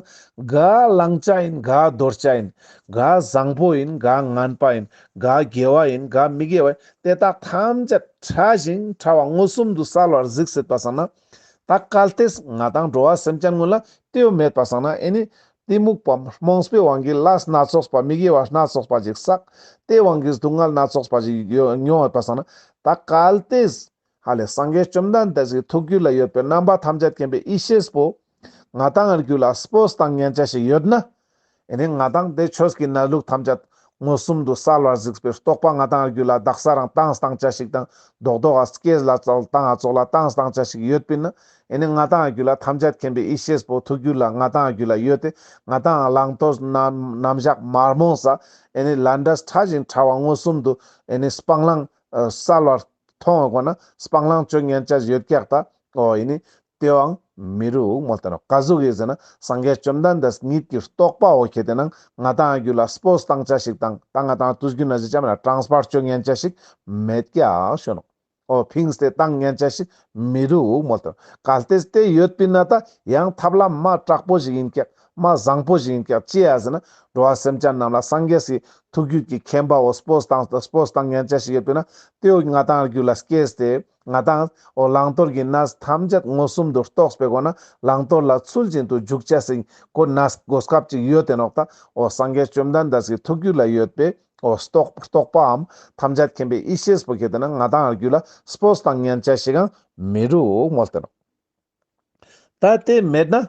ག་བླང་བྱ་ཡིན་ག་དོར་བྱ་ཡིན་ག་བཟང་པོ་ཡིན་ག་ངན་པ་ཡིན་ག་དགེ་བ་ཡིན་ག་མི་དགེ་བ་ཡིན་དེ་དག་ཐམས་ཅད་ཕྲ་ཞིང་ཕྲ་བ་མངོན་སུམ་དུ་གསལ་བར་གཟིགས་ཡོད་པ་སང་ན། ད་གལ་ཏེ་ང་དང་འགྲོ་བ་སེམས་ཅན་ཀུན་ལ་དེ་བོ་མེད་པ་སང་ན་ཨེ་ནི་གཏི་མུག་པའམ་རྨོངས་པའི་དབང་གིས་ལས་སྣ་ཚོགས་པ་མི་དགེ་བ་སྣ་ཚོགས་པ་ཞིག་བསགས། དེ་དབང་གིས་སྡུག་བསྔལ་སྣ་ཚོགས་པ་ཞིག་ཡོ་མྱོང་ཡོད་པ་སང་ན་ད་གལ་ཏེ་ཧ་ལེ་སངས་རྒྱས་བཅོམ་ལྡན་འདས་ཀྱི་ཐུགས་རྒྱུད་ལ་ཡོད་པའི་རྣམ་པ་ཐམས་ཅད་མཁྱེན་པའི་ཡེ་ཤེས་པོ་ང་དང་རྒྱུད་ལ་སྤོས་བཏང་ཉན་ཆ་ཞིག་ཡོད་ན། ཨེ་ནི་ང་དང་དེ་ཆོས་ཀྱི་གནས་ལུགས་ཐམས་ཅད་མངོན་སུམ་དུ་གསལ་བར་གཟིགས་པའི་རྟོགས་པ་ང་དང་རྒྱུད་ལ་དག་ས་རང་བཏང་བཏང་ཆ་ཞིག་དང་རྡོག་རྡོག་ག་སྐྱེས་ལ་ཙོགས་བཏང་ང་ཙོགས་ལ་བཏང་བཏང་ཆ་ཞིག་ཡོད་པིན་ན། ཨེ་ནི་ང་དང་རྒྱུད་ལ་ཐམས་ཅད་མཁྱེན་པའི་ཡེ་ཤེས་པོ་ཐུགས་རྒྱུད་ལ་ང་དང་རྒྱུད་ལ་ཡོད་དེ། ང་དང་བླང་དོར་རྣམ་རྣམ་གཞག་མ་རྨོངས་ས། ཨེ་ནི་ལས་འབྲས་ཕྲ་ཞིང་ཕྲ་བ་མངོན་སུམ་དུ་ཨེ་ནི་སྤང་བླང་གསལ་བར་མཐོང་བ་གོ་ན་སྤང་བླང་བཅོ་ཉན་ཆ་ཡོད་ཀྱག་ད། འོ་ཨེ་ནི་དེའང་མི་རུག་མོལ་ཏེ་ནོག། ག་ཟུག་གི་ཟེར་ན་སངས་རྒྱས་བཅོམ་ལྡན་འདས་ཉིད་ཀྱི་རྟོགས་པ་འོ་ཁེ་ཏེ་ན་ང་དང་རྒྱུད་ལ་སྤོས་བཏང་ཆ་ཞིག་དང་ད་ང་དང་དུས་རྒྱུན་ན་ཟེར་ཆ་མེད་ན་དྲངས་པར་བཅོ་ཉན་ཆ་ཞིག་མེད་ཀྱག་ཞུ་ནོག། འོ་ཕིངས་ཏེ་བཏང་ཉན་ཆ་ཞིག་མི་རུག་མོལ་ཏེ་ནོག། གལ་ཏེ་དེ་ཡོད་པིན་ན་ད་ཡང་ཐབས་ལམ་མ་དྲག་པོ་ཞིག་ཡིན་ཀྱག། མ་བཟང་པོ་ཞིག་ཡིན་ཀྱག་ཅི་ཡ་ཟེར་ན་འགྲོ་བ་སེམས་ཅན་རྣམས་ལ་སངས་རྒྱས་སི་ཐུགས་རྒྱུད་ཀྱི་མཁྱེན་པ་འོ་སྤོས་བཏང་སྤོས་བཏང་ཉན་ཆ་ཞིག་ཡོད་པིན་ན་དེ་འོ་ང་དང་རྒྱུད་ལ་སྐྱེས་ཏེ། ང་དང་འོ་བླང་དོར་གྱི་གནས་ཐམས་ཅད་མངོན་སུམ་དུ་རྟོགས་པའི་སྒོ་ན་བླང་དོར་ལ་ཚུལ་བཞིན་དུ་འཇུག་ཆ་ཞིག་གོ་གནས་གོ་སྐབས་ཅིག་ཡོད་དེ་ནོག་ད། འོ་སངས་རྒྱས་བཅོམ་ལྡན་འདས་ཀྱི་ཐུགས་རྒྱུད་ལ་ཡོད་པའི་འོ་རྟོགས་རྟོགས་པའམ་ཐམས་ཅད་མཁྱེན་པའི་ཡེ་ཤེས་པོ་ཁེ་ཏེ་ན་ང་དང་རྒྱུད་ལ་སྤོས་བཏང་ཉན་ཆ་ཞིག་ཡང་མི་རུག་མོལ་ཏེ་ནོག། ད་དེ་མེད་ན།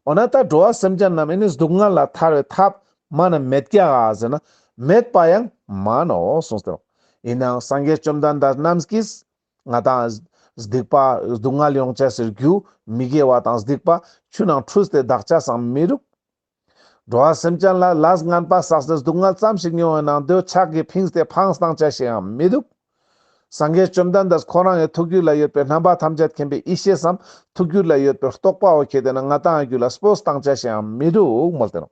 འོ་ན་ད་འགྲོ་བ་སེམས་ཅན་རྣམས་ཨེ་ནི་སྡུག་བསྔལ་ལས་ཐར་བའི་ཐབས་མ་ན་མེད་ཀྱག་ག་ཟེར་ན་མེད་པ་ཡང་མན་ནོག་གསུངས་ཏེ་ནོག། ཡིན་ནའང་སངས་རྒྱས་བཅོམ་ལྡན་འདས་རྣམས་ཀྱིས་ང་དང་སྡིག་པ་སྡུག་བསྔལ་ཡོང་ཆ་ཟེར་རྒྱུ་མི་དགེ་བ་དང་སྡིག་པ་ཆུ་ནང་འཁྲུས་ཏེ་དག་ཆ་སང་མི་རུག། འགྲོ་བ་སེམས་ཅན་ལ་ལས་ངན་པ་བསགས་ཏེ་སྡུག་བསྔལ་ཙམ་ཞིག་མྱོང་བའི་ནང་དེ་ཕྱག་གིས་ཕིངས་ཏེ་ཕངས་བཏང་ཆ་ཞིག་ཡང་མི་འདུག། སངས་རྒྱས་བཅོམ་ལྡན་འདས་ཁོ་རང་གི་ཐུགས་རྒྱུད་ལ་ཡོད་པའི་རྣམ་པ་ཐམས་ཅད་མཁྱེན་པའི་ཡེ་ཤེས་སམ་ཐུགས་རྒྱུད་ལ་ཡོད་པའི་རྟོགས་པ་འོ་ཁེ་ཏེ་ན་ང་དང་རྒྱུད་ལ་སྤོས་བཏང་ཆ་ཞིག་ཡང་མི་འདུག་མོལ་ཏེ་ནོག།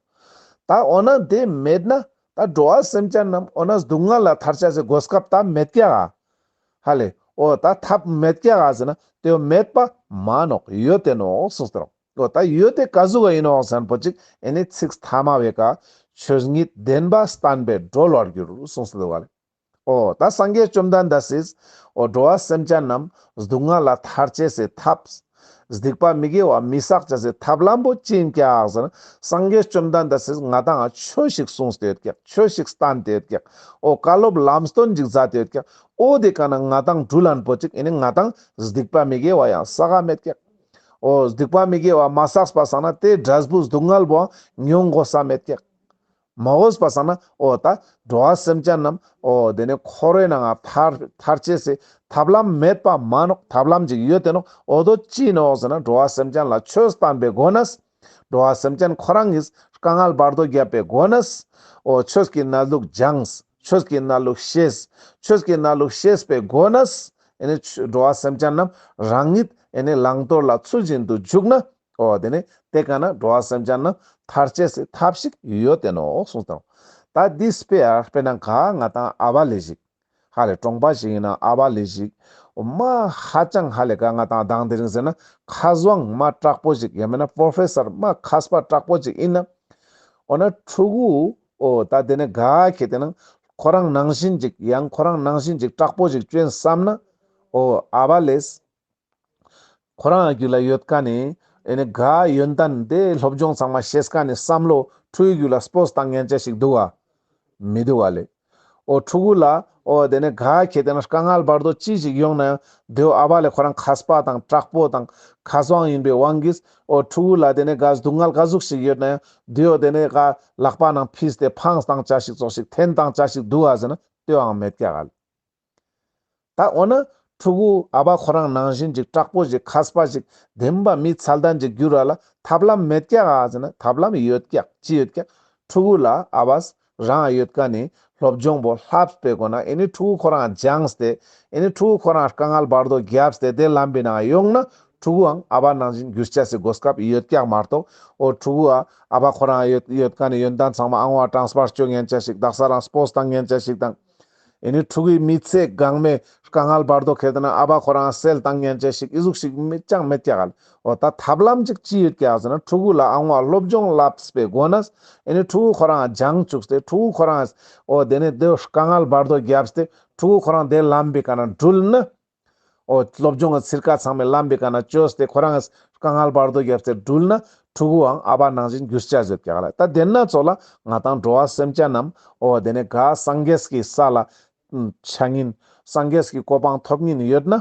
ད་འོ་ན་དེ་མེད་ན་ད་འགྲོ་བ་སེམས་ཅན་རྣམས་འོ་ན་སྡུག་བསྔལ་ལས་ཐར་ཆ་ཟེར་གོ་སྐབས་ད་མེད་ཀྱག་ག། ཧ་ལེ། འོ་ད་ཐབས་མེད་ཀྱག་ག་ཟེར་ན་དེ་མེད་པ་མན་ནོག། ཡོད་དེ་ནོག་གསུངས་ཏེ་ནོག། འོ་ད་ཡོད་དེ་ག་ཟུག་ག་ཡིན་ནོག་ཟེར་ན་པོ་ཅིག་ཨེ་ནི་ཚིག་ཐ་མ་བའི་ཀ་ཆོས་ཉིད་བདེན་པ་བསྟན་པས་གྲོལ་བར་འགྱུར་གསུངས་ཏེ་འདུག་ག་ལེ། འོ་ད་སངས་རྒྱས་བཅོམ་ལྡན་འདས་སིས་འོ་འགྲོ་བ་སེམས་ཅན་རྣམས་སྡུག་བསྔལ་ལས་ཐར་ཆ་ཟེར་ཐབས། སྡིག་པ་མི་དགེ་བ་མི་བསགས་ཆ་ཟེར་ཐབས་ལམ་པོ་ཅི་ཡིན་ཀྱག་ཟེར་ན་སངས་རྒྱས་བཅོམ་ལྡན་འདས་སིས་ང་དང་ཆོས་ཤིག་གསུངས་ཏེ་ཡོད་ཀྱག། ཆོས་ཤིག་བསྟན་ཏེ་ཡོད་ཀྱག། འོ་བཀའ་སློབ་ལམ་སྟོན་ཅིག་མཛད་དེ་ཡོད་ཀྱག། འོ་དེ་ཀ་ན་ང་དང་འགྲུལ་ལན་པོ་ཅིག་ཨེ་ནི་ང་དང་སྡིག་པ་མི་དགེ་བ་ཡང་བསགས་མེད་ཀྱག། འོ་སྡིག་པ་མི་དགེ་བ་མ་བསགས་པ་སང་ན་དེ་འབྲས་བུ་སྡུག་བསྔལ་བོ་མྱོང་དགོས་ས་མེད་ཀྱག། མ་འོས་པ་སང་ན་འོ་ད་འགྲོ་བ་སེམས་ཅན་རྣམས་འོ་དེ་ནི་འཁོར་བའི་ནང་ང་ཐར་ཐར་ཆ་ཟེར་ཐབས་ལམ་མེད་པ་མན་ནོག། ཐབས་ལམ་ཅིག་ཡོད་དེ་ནོག། འོ་དོ་ཅི་ནོག་ཟེར་ན་འགྲོ་བ་སེམས་ཅན་ལ་ཆོས་བསྟན་པའི་སྒོ་ནས་འགྲོ་བ་སེམས་ཅན་ཁོ་རང་གིས་དཀའ་ངལ་བར་དོ་བརྒྱབ་པའི་སྒོ་ནས་འོ་ཆོས་ཀྱི་གནས་ལུགས་སྦྱངས། ཆོས་ཀྱི་གནས་ལུགས་ཤེས། ཆོས་ཀྱི་གནས་ལུགས་ཤེས་པའི་སྒོ་ནས་ཨེ་ནི་འགྲོ་བ་སེམས་ཅན་རྣམས་རང་ཉིད་ ཨེ་ནི་བླང་དོར་ལ་ཚུལ་བཞིན་དུ་འཇུག་ན། འོ་དེ་ནི་དེ་ཀ་ན་འགྲོ་བ་སེམས་ཅན་ན་ཐར་ཅེས་སི་ཐབས་ཤིག་ཡོད་དེ་ནོག་གསུངས་ཏེ་ནོག། ད་འདི་དཔེ་ཡ་དཔེར་ན་ག་ང་ཏང་ཨ་བ་ལེ་ཞིག། ཧ་ལེ་གྲོང་པ་ཞིག་ཡིན་ན་ཨ་བ་ལེ་ཞིག། འོ་མ་ཧ་ཅང་ཧ་ལེ་ག་ང་ཏང་དང་དེ་རིང་ཟེར་ན་མཁས་དབང་མ་དྲག་པོ་ཞིག་ཡང་མིན་ན་པྲོ་ཕེ་སར་མ་མཁས་པ་དྲག་པོ་ཞིག་ཡིན་ན། འོ་ན་ཕྲུ་གུ་འོ་ད་དེ་ནི་ག་ཁེ་དེ་ན་ཁོ་རང་ནང་བཞིན་ཅིག་ཡང་ཁོ་རང་ནང་བཞིན་ཅིག་དྲག་པོ་ཞིག་ཅོ་ཡིན་བསམ་ན། འོ་ཨ་བ་ལེས། ཁོ་རང་རྒྱུད་ལ་ཡོད་ཁན་ནི་ཨེ་ནི་ག་ཡོན་ཏན་དེ་སློབ་སྦྱོང་ཚང་མ་ཤེས་ཁན་ནི་བསམ་བློ་ཕྲུ་གུའི་རྒྱུད་ལ་སྤོས་བཏང་ཉན་ཆ་ཞིག་འདུག་ག། མི་འདུག་ག་ལེ། འོ་ཕྲུ་གུ་ལ་འོ་དེ་ནི་ག་ཁེ་དེ་ན་དཀའ་ངལ་བར་དོ་ཅི་ཞིག་ཡོང་ན་ཡང་དེའོ་ཨ་བ་ལེ་ཁོ་རང་མཁས་པ་དང་དྲག་པོ་དང་མཁས་དབང་ཡིན་པའི་དབང་གིས་འོ་ཕྲུ་གུ་ལ་དེ་ནི་ག་སྡུག་བསྔལ་ག་ཟུག་ཞིག་ཡོད་ན་ཡང་དེའོ་དེ་ནི་ག་ལག་པ་ནང་ཕིས་ཏེ་འཕངས་བཏང་ཆ་ཞིག་ཙོགས་ཤིག་འཐེན་བཏང་ཆ་ཞིག་འདུག་ག་ཟེར་ན་དེའང་མེད་ཀྱག་ག་ལེ། ད་འོ་ན་ཕྲུ་གུ་ཨ་བ་ཁོ་རང་ནང་བཞིན་ཅིག་དྲག་པོ་ཞིག་མཁས་པ་ཞིག་བདེན་པ་མི་ཚད་ལྡན་ཅིག་འགྱུར་བ་ལ་ཐབས་ལམ་མེད་ཀྱག་ག་ཟེར་ན་ཐབས་ལམ་ཡོད་ཀྱག། ཅི་ཡོད་ཀྱག། ཕྲུ་གུ་ལ་ཨ་བས་རང་ཡོད་ཁན་ནི་སློབ་སྦྱོང་པོ་ལྷབས་པའི་སྒོ་ན་ཨེ་ནི་ཕྲུ་གུ་ཁོ་རང་སྦྱངས་ཏེ་ཨེ་ནི་ཕྲུ་གུ་ཁོ་རང་དཀའ་ངལ་བར་དོ་བརྒྱབས་ཏེ་དེ་ལམ་པའི་ནང་ཡོང་ན་ཕྲུ་གུའང་ཨ་བ་ནང་བཞིན་འགྱུར་ཆ་སི་གོ་སྐབས་ཡོད་ཀྱག་མ་གཏོགས། འོ་ཕྲུ་གུ་ཨ་བ་ཁོ་རང་ཡོད་ཡོད་ཁན་ནི་ཡོན་ཏན་ཚང་མ་ཨང་བ་ཊྲན་སི་ཕར་ཅོ་ཉན་ཆ་ཞིག་དག་ས་རང་སྤོས་བཏང་ཉན་ཆ་ཞིག་དང་། ཨེ་ནི་ཕྲུ་གུའི་མི་ཚེ་གང་མེད་དཀའ་ངལ་བར་དོ་ཁེ་དེ་ན་ཨ་བ་ཁོ་རང་སེལ་བཏང་ཉན་ཆ་ཞིག་ཨི་ཟུག་ཞིག་མེད་ཅང་མེད་ཀྱག་ག་ལེ། འོ་ད་ཐབས་ལམ་ཅིག་ཅི་ཡོད་ཀྱག་ཟེར་ན་ཕྲུ་གུ་ལ་ཨང་བ་སློབ་སྦྱོང་ལྷབས་པའི་སྒོ་ནས་ཨེ་ནི་ཕྲུ་གུ་ཁོ་རང་སྦྱང་བཅུག་སྟེ་ཕྲུ་གུ་ཁོ་རང་འོ་དེ་ནི་དེ་དཀའ་ངལ་བར་དོ་བརྒྱབས་ཏེ་ཕྲུ་གུ་ཁོ་རང་དེ་ལམ་པའི་ཀ་ན་འགྲུལ་ན། འོ་སློབ་སྦྱོང་གི་ཚིར་ཀ་ཚང་མའི་ལམ་པའི་ཀ་ན་བཅོས་ཏེ་ཁོ་རང་དཀའ་ངལ་བར་དོ་བརྒྱབས་ཏེ་འགྲུལ་ན་ཕྲུ་གུའང་ཨ་བ་ནང་བཞིན་འགྱུར་ཆ་ཡོད་ཀྱག་ག་ལེ། ད་དེ་ན་ཙོགས་ལ་ང་ཏང་འགྲོ་བ་སེམས་ཅན་རྣམས་འོ་དེ་ནི་ག་སངས་རྒྱས་ཀྱི་ས་ལ་ཆ་ཉིན་སངས་རྒྱས་ཀྱི་གོ་འཕང་ཐོབ་ཉིན་ཡོད་ན།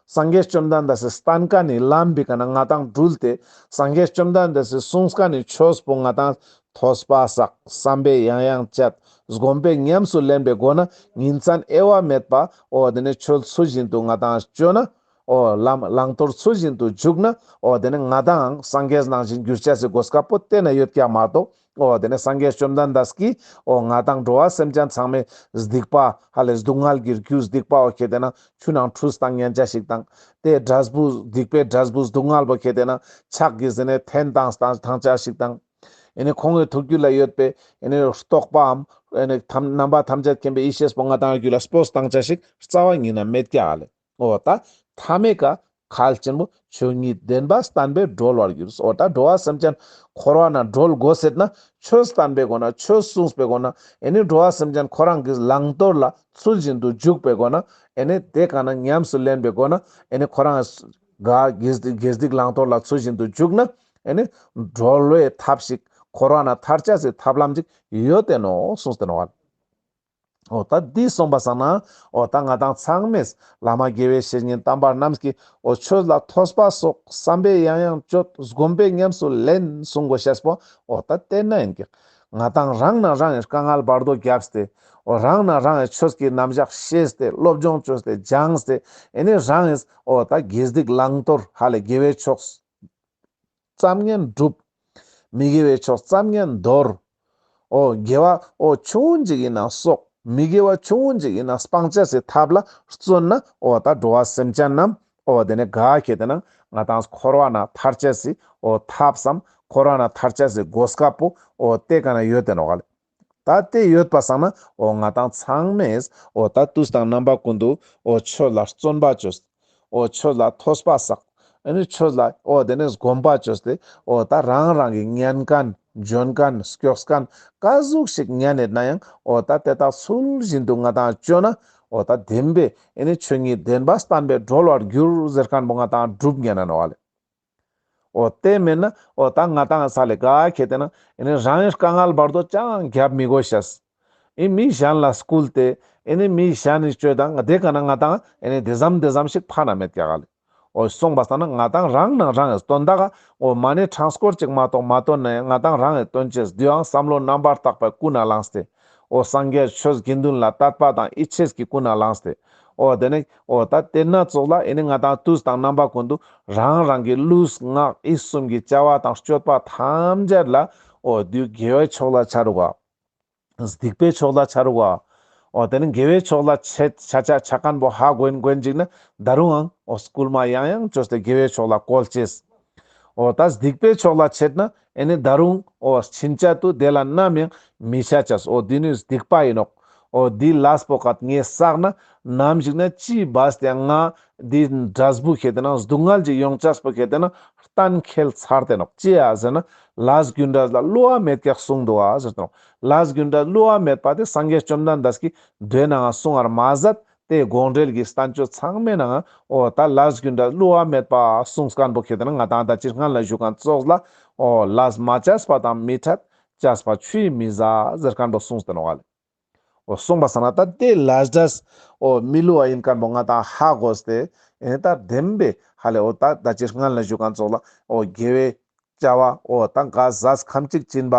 སངས་རྒྱས་བཅོམ་ལྡན་འདས་སི་བསྟན་ཁན་ནི་ལམ་པའི་ཀ་ན་ང་ཏང་འགྲུལ་ཏེ་སངས་རྒྱས་བཅོམ་ལྡན་འདས་སི་གསུངས་ཁན་ནི་ཆོས་པོ་ང་ཏང་ཐོས་པ་བསགས་བསམ་པས་ཡང་ཡང་དཔྱད་སྒོམ་པས་ཉམས་སུ་ལེན་པའི་སྒོ་ན་ཉིན་མཚན་དབྱེ་བ་མེད་པ་འོ་དེ་ནི་ཆོས་ཚུལ་བཞིན་དུ་ང་ཏང་བཅོས་ན། འོ་ལམ་བླང་དོར་ཚུལ་བཞིན་དུ་འཇུག་ན་འོ་དེ་ནི་ང་ཏང་སངས་རྒྱས་ནང་བཞིན་འགྱུར་ཆ་སི་གོ་སྐབས་པོ་དེ་ན་ཡོད་ཀྱག་མ་གཏོགས། འོ་དེ་ནི་སངས་རྒྱས་བཅོམ་ལྡན་འདས་ཀྱིས་འོ་ང་ཏང་འགྲོ་བ་སེམས་ཅན་ཚང་མའི་སྡིག་པ་ཧ་ལས་སྡུག་བསྔལ་གྱི་རྒྱུ་སྡིག་པ་འོ་ཁེ་དེ་ན་ཆུ་ནང་ཁྲུས་བཏང་ཉན་ཆ་ཞིག་དང་དེ་འབྲས་བུ་སྡིག་པའི་འབྲས་བུ་སྡུག་བསྔལ་པོ་ཁེ་དེ་ན་ཕྱག་གིས་ཟེར་ནས་འཐེན་བཏང་བཏང་ཆ་ཞིག་དང་། ཨེ་ནི་ཁོང་གི་ཐུགས་རྒྱུད་ལ་ཡོད་པའི་ཨེ་ནི་རྟོགས་པའམ་ཨེ་ནི་ཐམས་རྣམ་པ་ཐམས་ཅད་མཁྱེན་པའི་ཡེ་ཤེས་པོ་ང་ཏང་རྒྱུད་ལ་སྤོས་བཏང་ཆ་ཞིག་རྩ་བ་ཉིད་ན་མེད་ཀྱག་ག་ལེ། འོ་ད་ཐ་མའི་ཀ་གལ་ཆེན་པོ་ཆོས་ཉིད་བདེན་པ་བསྟན་པས་གྲོལ་བར་འགྱུར། འོ་ད་འགྲོ་བ་སེམས་ཅན་འཁོར་བ་ན་གྲོལ་དགོས་ཟེར་ན་ཆོས་བསྟན་པའི་སྒོ་ན་ཆོས་གསུངས་པའི་སྒོ་ན་ཨེ་ནི་འགྲོ་བ་སེམས་ཅན་ཁོ་རང་གི་བླང་དོར་ལ་ཚུལ་བཞིན་དུ་འཇུག་པའི་སྒོ་ན་ཨེ་ནི་དེ་ཀ་ན་ཉམས་སུ་ལེན་པའི་སྒོ་ན་ཨེ་ནི་ཁོ་རང་ག་དགེ་སྡིག་དགེ་སྡིག་བླང་དོར་ལ་ཚུལ་བཞིན་དུ་འཇུག་ན་ཨེ་ནི་གྲོལ་བའི་ཐབས་ཤིག་འཁོར་བ་ན་ཐར་ཆ་སི་ཐབས་ལམ་ཅིག་ཡོད་དེ་ནོག་གསུངས་ཏེ་ནོག་ག་ལེ། འོ་ད་འདི་སོང་པ་སང་ན་འོ་ད་ང་ཏང་ཚང་མས་བླ་མ་དགེ་བའི་བཤེས་གཉེན་དམ་པ་རྣམས་ཀྱིས་འོ་ཆོས་ལ་ཐོས་པ་སོགས་བསམ་པས་ཡང་ཡང་དཔྱོད་སྒོམ་པས་ཉམས་སུ་ལེན་གསུང་དགོས་ཤེས་པོ་འོ་ད་དེ་ན་ཡིན་ཀྱག། ང་ཏང་རང་ན་རང་ངི་དཀའ་ངལ་བར་དོ་བརྒྱབས་ཏེ་འོ་རང་ན་རང་ངི་ཆོས་ཀྱི་རྣམ་གཞག་ཤེས་ཏེ་སློབ་སྦྱོང་བཅོས་ཏེ་སྦྱངས་ཏེ་ཨེ་ནི་རང་ངི་འོ་ད་དགེ་སྡིག་བླང་དོར་ཧ་ལས་དགེ་བའི་ཕྱོགས་ཙམ་ཉན་སྒྲུབ། མི་དགེ་བའི་ཕྱོགས་ཙམ་ཉན་དོར། འོ་དགེ་བ་འོ་ཆུང་ངུ་ཅིག་ཡིན་ན་གསོག། མི་དགེ་བ་ཆུང་ངུ་ཅིག་ཡིན་ན་སྤང་བྱ་སི་ཐབས་ལ་བརྩོན་ན་འོ་ད་འགྲོ་བ་སེམས་ཅན་རྣམས་འོ་དེ་ནི་ག་ཁེ་དེ་ན་ང་ཏང་འཁོར་བ་ན་ཐར་བྱ་སི་འོ་ཐབས་སམ་འཁོར་བ་ན་ཐར་བྱ་སི་གོ་སྐབས་པོ་འོ་དེ་ཀ་ན་ཡོད་དེ་ནོག་ག་ལེ། ད་དེ་ཡོད་པ་སང་ན་འོ་ང་ཏང་ཚང་མས་འོ་ད་དུས་དང་རྣམ་པ་ཀུན་ཏུ་འོ་ཆོས་ལ་བརྩོན་པ་བཅོས། འོ་ཆོས་ལ་ཐོས་པ་བསགས། ཨ་ནི་ཆོས་ལ་འོ་དེ་ནས་སྒོམ་པ་བཅོས་ཏེ་འོ་ད་རང་རང་གི་ཉན་མཁན་འཇོན་མཁན་སྐྱོགས་མཁན་ག་ཟུག་ཞིག་ཉན་ཡོད་ན་ཡང་འོ་ད་དེ་དག་ཚུལ་བཞིན་དུ་ང་ཏང་བཅོས་ན་འོ་ད་བདེན་པའི་ཨ་ནི་ཆོས་ཉིད་བདེན་པ་བསྟན་པས་གྲོལ་བར་འགྱུར་ཟེར་མཁན་པོ་ང་ཏང་སྒྲུབ་ཉན་ན་ནོག་ག་ལེ། འོ་དེ་མེན་ན་འོ་ད་ང་ཏང་ས་ལེ་ག་ཁེ་དེ་ན་ཨེ་ནི་རང་ངི་དཀའ་ངལ་བར་དོ་ཅང་རྒྱབ་མི་དགོས་ཤེས། ཨེ་མི་གཞན་ལ་སྐུལ་ཏེ་ཨེ་ནི་མི་གཞན་ནི་བཅོས་དང་དེ་ཀ་ན་ང་ཏང་ཨེ་ནི་དེ་ཙམ་དེ་ཙམ་ཞིག་ཕན་ན་མེད་ཀྱག་ག་ལེ། འོ་སོང་པ་སང་ན་ང་ཏང་རང་ནང་རང་ངི་དོན་དག་ག་འོ་མ་ཎི་ཕྲེང་སྐོར་ཅིག་མ་གཏོགས་མ་བཏོན་ན་ཡང་ང་ཏང་རང་ངི་དོན་ཆེས་དེའང་བསམ་བློ་རྣམ་པར་དག་པའི་ཀུན་ནས་བསླངས་ཏེ། འོ་སངས་རྒྱས་ཆོས་དགེ་འདུན་ལ་དད་པ་དང་ཡིད་ཆེས་ཀྱི་ཀུན་ནས་བསླངས་ཏེ། འོ་དེ་ནས་འོ་ད་དེ་ན་ཙོགས་ལ་ཨེ་ནི་ང་ཏང་དུས་དང་རྣམ་པ་ཀུན་ཏུ་རང་རང་གི་ལུས་ངག་ཡིད་གསུམ་གྱི་བྱ་བ་དང་སྤྱོད་པ་ཐམས་ཅད་ལ་འོ་དུས་དགེ་བའི་ཕྱོགས་ལ་ཆ་རུག་ག། སྡིག་པའི་ཕྱོགས་ལ་ཆ་རུག་ག། འོ་དེ་ནི་དགེ་བའི་ཕྱོགས་ལ་ཆ་ཆ་ཆ་ཆ་མཁན་པོ་ཧ་གོ་ཡིན་གོ་ཡིན་ཅིག་ན་ད་རུང་ཨང་འོ་སྐུལ་མ་ཡང་ཡང་བཅོས་ཏེ་དགེ་བའི་ཕྱོགས་ལ་བཀོལ་ཅེས། འོ་ད་སྡིག་པའི་ཕྱོགས་ལ་ཆེད་ན་ཨེ་ནི་ད་རུང་འོ་ཕྱིན་ཆད་དུ་དེ་ལ་ནམ་ཡང་མི་ཆ་ཅེས། འོ་འདི་ནི་སྡིག་པ་ཡིན་ནོག་འོ་འདི་ལས་པོ་ཀ་ངས་བསགས་ན་ནམ་ཞིག་ན་ཅི་བས་ཏེ་ང་འདི་འབྲས་བུ་ཁེ་ཏེ་ན་སྡུག་བསྔལ་གྱི་ཡོང་ཅེས་པོ་ཁེ་ཏེ་ན་གཏན་འཁེལ་ཚར་ཏེ་ནོག་ཅི་ཡ་ཟེར་ན་ལས་རྒྱུ་འབྲས་ལ་བསླུ་བ་མེད་ཀྱག་གསུངས་འདུག་ཨ་ཟེར་ཏེ་ནོག་ལས་རྒྱུ་འབྲས་བསླུ་བ་མེད་པ་དེ་སངས་རྒྱས་བཅོམ་ལྡན་འདས་ཀྱིས་མདོའི་ནང་གསུང་བར་མ་ཟད། དེ་དགོངས་འགྲེལ་གྱི་བསྟན་བཅོས་ཚང་མའི་ནང་འོ་ད་ལས་རྒྱུ་འབྲས་བསླུ་བ་མེད་པ་གསུངས་མཁན་པོ་ཁེ་ཏེ་ན་ང་དང་ད་ཅི་སྔན་ལ་ཞུ་མཁན་ཙོགས་ལ་འོ་ལས་མ་བྱས་པ་དང་མི་འཕྲད། བྱས་པ་ཆུ་ཡིས་མི་ཟ་ཟེར་མཁན་པོ་གསུངས་ཏེ་ནོག་ལེ། འོ་གསུངས་པ་སང་ན་ད་དེ་ལས་འབྲས་འོ་མི་བསླུ་བ་ཡིན་མཁན་པོ་ང་དང་ཧ་གོ་སྟེ་ཨེ་ནི་ད་བདེན་པའི་ཧ་ལེ་འོ་ད་ད་ཅི་སྔན་ལ་ཞུ་མཁན་ཙོགས་ལ་འོ་དགེ་བའི་བྱ་བ་འོ་ད་ག་ཟས་ཁམ་གཅིག་སྦྱིན་པ་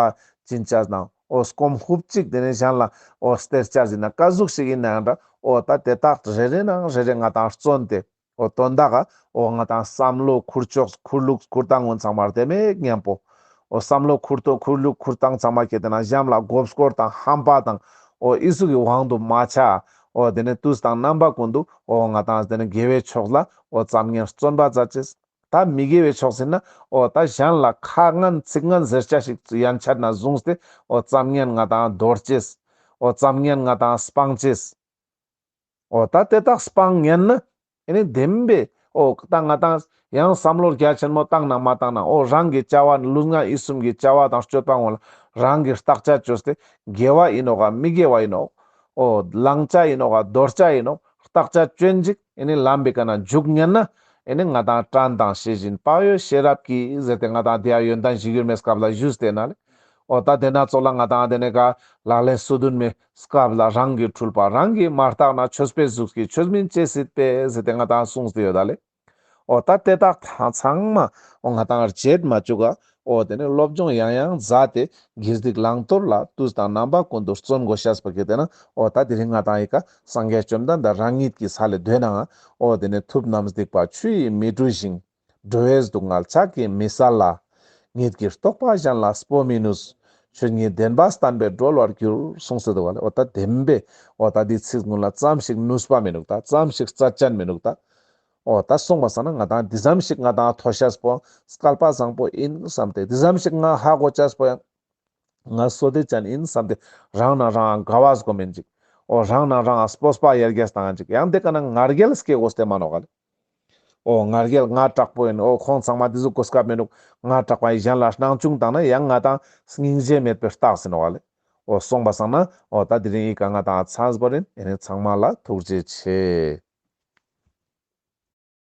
སྦྱིན་ཅེས་དང་འོ་སྐོམ་ཧུབ་གཅིག་དེ་ནས་གཞན་ལ་འོ་སྟེར་ཅེས་ཡིན་ན་ག་ཟུག་ཞིག་ཡིན་ནའང་འདྲ་འོ་ད་དེ་དག་རེ་རེ་ནང་རེ་རེ་ང་དང་བརྩོན་ཏེ་འོ་དོན་དག་ག་འོ་ང་དང་བསམ་བློ་ཁུར་ཕྱོགས་ཁུར་ལུགས་ཁུར་སྟངས་ཀུན་ཚང་མ་བདེ་མོ་མཉམ་པོ་འོ་བསམ་བློ་ཁུར་ཏོ་ཁུར་ལུགས་ཁུར་སྟངས་ཚང་མ་ཁེ་ཏེ་ན་གཞན་ལ་མགོ་སྐོར་དང་ཧམ་པ་དང་འོ་ཨི་ཟུག་གི་དབང་དུ་མ་ཆ། འོ་དེ་ནས་དུས་དང་རྣམ་པ་ཀུན་ཏུ་འོ་ང་དང་དེ་ནས་དགེ་བའི་ཕྱོགས་ལ་འོ་ཙམ་ངན་བརྩོན་པ་མཛད་ཅེས། ད་མི་དགེ་བའི་ཕྱོགས་ཟེར་ན་འོ་ད་གཞན་ལ་ཁ་ངན་ཚིག་ངན་ཟེར་ཅེས་ཞིག་ཡན་ཆད་ན་བཟུང་སྟེ་འོ་ཙམ་ངན་ང་དང་འདོར་ཅེས། འོ་ཙམ་ངན་ང་དང་སྤང་ཅེས། འོ་ད་དེ་དག་སྤང་ཉན་ན་ཨེ་ནི་བདེན་པའི་འོ་ད་ང་དང་ཡང་བསམ་བློ་རྒྱ་ཆེན་མོ་བཏང་ན་མ་བཏང་ན་འོ་རང་གི་བྱ་བ་ལུས་ངག་ཡིད་གསུམ་གྱི་བྱ་བ་དང་སྤྱོད་པ་ངོ་ལ་རང་གི་བརྟག་དཔྱད་བཅོས་ཏེ་དགེ་བ་ཡིན་ནོག་ག་མི་དགེ་བ་ཡིན་ནོག་འོ་བླང་བྱ་ཡིན་ནོག་ག་དོར་བྱ་ཡིན་ནོག་བརྟག་དཔྱད་བཅོས་ཅིག་ཨེ་ནི་ལམ་པའི་ཀ་ན་འཇུག་ཉན་ན་ཨེ་ནི་ང་དང་དྲན་དང་ཤེས་བཞིན་བག་ཡོད་ཤེས་རབ་ཀྱིས་ཟེར་ཏེ་ང་དང་དེ་ཡ་ཡོན་ཏན་གཞིར་གྱུར་མའི་སྐབས་ལ་ཞུས་ཏེ་ན་ལེ། འོ་ད་དེ་ན་ཙོགས་ལ་ང་དང་དེ་ནས་ཀ་ལག་ལེན་སོ་བདུན་མའི་སྐབས་ལ་རང་གི་འཁྲུལ་པ་རང་གིས་མ་བརྟགས་ན་ཆོས་པའི་གཟུགས་ཀྱིས་ཆོས་མིན་ཅི་སྲིད་པས་ཟེར་ཏེ་ང་དང་གསུངས་ཏེ་ཡོད་ད་ལེ། འོ་ད་དེ་དག་ཚང་མ་འོ་ང་དང་བརྗེད་མ་བཅུག་ག་འོ་དེ་ནས་སློབ་སྦྱོང་ཡང་ཡང་མཛད་དེ་དགེ་སྡིག་བླང་དོར་ལ་དུས་དང་རྣམ་པ་ཀུན་ཏུ་བརྩོན་དགོས་ཤེས་པ་ཁེ་ཏེ་ན་འོ་ད་དེ་རིང་ང་དང་ཡི་ཀ་སངས་རྒྱས་བཅོམ་ལྡན་འདས་རང་ཉིད་ཀྱི་ས་ལེ་སྡོད་ནའང་འོ་དེ་ནས་ཐུབ་རྣམས་སྡིག་པ་ཆུ་ཡིས་མི་འཁྲུ་ཞིང་། འགྲོ་བའི་སྡུག་བསྔལ་ཕྱག་གིས་མི་བསལ་ལ། ཉིད་ཀྱི་རྟོགས་པ་གཞན་ལ་སྤོ་མི་ནུས། ཆོས་ཉིད་བདེན་པ་བསྟན་པས་གྲོལ་བར་འགྱུར། གསུངས་ཏེ་འདུག་ག་ལེ། འོ་ད་བདེན་པའི་འོ་ད་འདི་ཚིག་ཀུན་ལ་ཙམ་ཞིག་ནུས་པ་མི་ནུག་ད་ཙམ་ཞིག་རྩ་ཅན་མི་ནུག་ད། འོ་ད་གསུངས་པ་སང་ན་ང་དང་འདི་ཙམ་ཞིག་ང་དང་ཐོས་ཤེས་པོ་སྐལ་པ་བཟང་པོ་ཡིན་བསམ་སྟེ་འདི་ཙམ་ཞིག་ང་ཧ་གོ་ཤེས་པོ་ཡང་ང་བསོད་བདེ་ཅན་ཡིན་བསམ་སྟེ་རང་ན་རང་དགའ་བ་སྒོམ་ཡིན་ཅིག་འོ་རང་ན་རང་སྤོབས་པ་ཡར་རྒྱས་བཏང་ཡིན་ཅིག་ཡང་དེ་ཀ་ན་ང་རྒྱལ་སྐྱེ་དགོས་ཏེ་མ་ནོག་ག་ལེ། འོ་ང་རྒྱལ་ང་དྲག་པོ་ཡིན། འོ་ཁོང་ཚང་མ་དེ་ཟུག་གོ་སྐབས་མི་འདུག་ང་དྲག་པ་ཡིན། གཞན་ལ་སྣང་ཆུང་བཏང་ན་ཡང་ང་དང་སྙིང་རྗེ་མེད་པའི་རྟགས་ཟིན་ནོག་ག་ལེ། འོ་གསུངས་པ་སང་ན་འོ་ད་དེ་རིང་ཡི་ཀ་ང་དང་ཚང་བོ་རིན་ཨེ་ནི་ཚང་མ་ལ་ཐུགས་རྗེ་ཆེ།